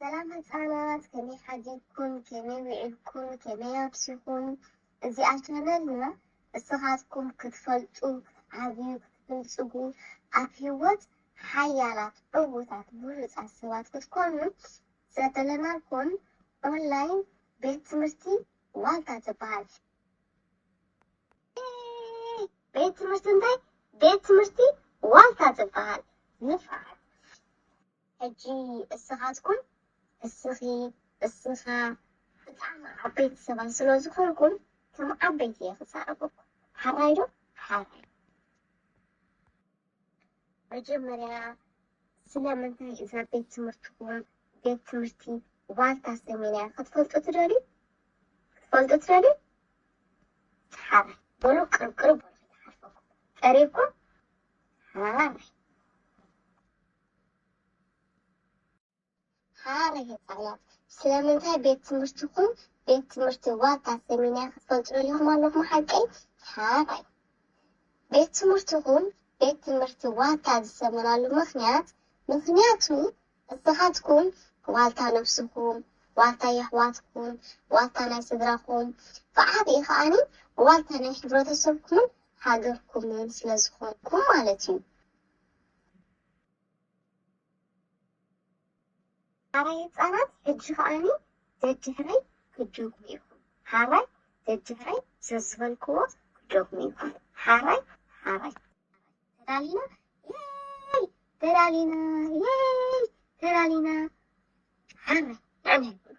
ሰላም ህፃናት፣ ከመይ ሓዲግኩም? ከመይ ውዒልኩም? ከመይ ኣምሲኹም? እዚኣ ቻነልና እስኻትኩም ክትፈልጡ፣ ክትዓብዩ፣ ክትብልፅጉ፣ ኣብ ህይወት ሓያላት፣ ዕዉታት፣ ብሉፃት ሰባት ክትኮኑ ዘተለናልኩም ኦንላይን ቤት ትምህርቲ ዋልታ ትበሃል። ቤት ትምህርቲ እንታይ? ቤት ትምህርቲ ዋልታ ትበሃል። ንፋዓት ሕጂ እስኻትኩም፣ እስኺ፣ እስኻ ብጣዕሚ ዓበይቲ ሰባት ስለ ዝኾንኩም ከም ዓበይቲ እየ ክዛረበኩም። ሓራይ ዶ? ሓራይ። መጀመርያ ስለምንታይ እዛ ቤት ትምህርትኹም ቤት ትምህርቲ ዋልታ ሰሚናያ ክትፈልጡ ትደልዩ? ክትፈልጡ ትደልዩ? ሓራይ በሉ፣ ቅርብ ቅርብ በሉ፣ ከይሓልፈኩም። ቀሪብኩም? ሓራይ። ሓራይ ህፃናት፣ ስለምንታይ ቤት ትምህርትኹም ቤት ትምህርቲ ዋልታ ሰሚናያ ክትፈልጡ ደሊኹም ኣለኹም? ሓቀይ? ሓራይ። ቤት ትምህርትኹም ቤት ትምህርቲ ዋልታ ዝሰመናሉ ምኽንያት፣ ምኽንያቱ እስኻትኩም ዋልታ ነብስኹም፣ ዋልታ የሕዋትኩም፣ ዋልታ ናይ ስድራኹም፣ ብዓብዪ ከዓኒ ዋልታ ናይ ሕብረተሰብኩምን ሃገርኩምን ስለ ዝኾንኩም ማለት እዩ። ሓራይ ህፃናት፣ ሕጂ ከዓኒ ደድሕረይ ክትደግሙ ኢኹም። ሓራይ ደድሕረይ ዘዝበልክዎ ክትደግሙ ኢኹም። ሓራይ፣ ሓራይ። ተዳሊና? የይ! ተዳሊና! የይ! ተዳሊና! ሓራይ፣ ንዕና ይበሉ።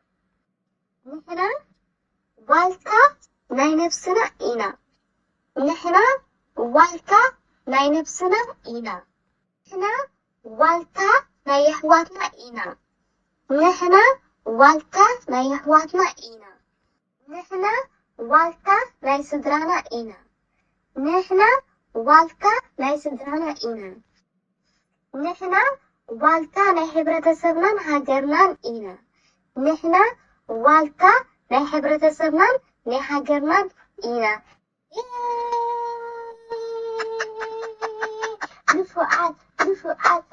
ንሕና ዋልታ ናይ ነብስና ኢና። ንሕና ዋልታ ናይ ነብስና ኢና። ንሕና ዋልታ ናይ የሕዋትና ኢና። ንሕና ዋልታ ናይ የሕዋትና ኢና። ንሕና ዋልታ ናይ ስድራና ኢና። ንሕና ዋልታ ናይ ስድራና ኢና። ንሕና ዋልታ ናይ ሕብረተሰብናን ሃገርናን ኢና። ንሕና ዋልታ ናይ ሕብረተሰብናን ናይ ሃገርናን ኢና። ንፉዓት፣ ንፉዓት፣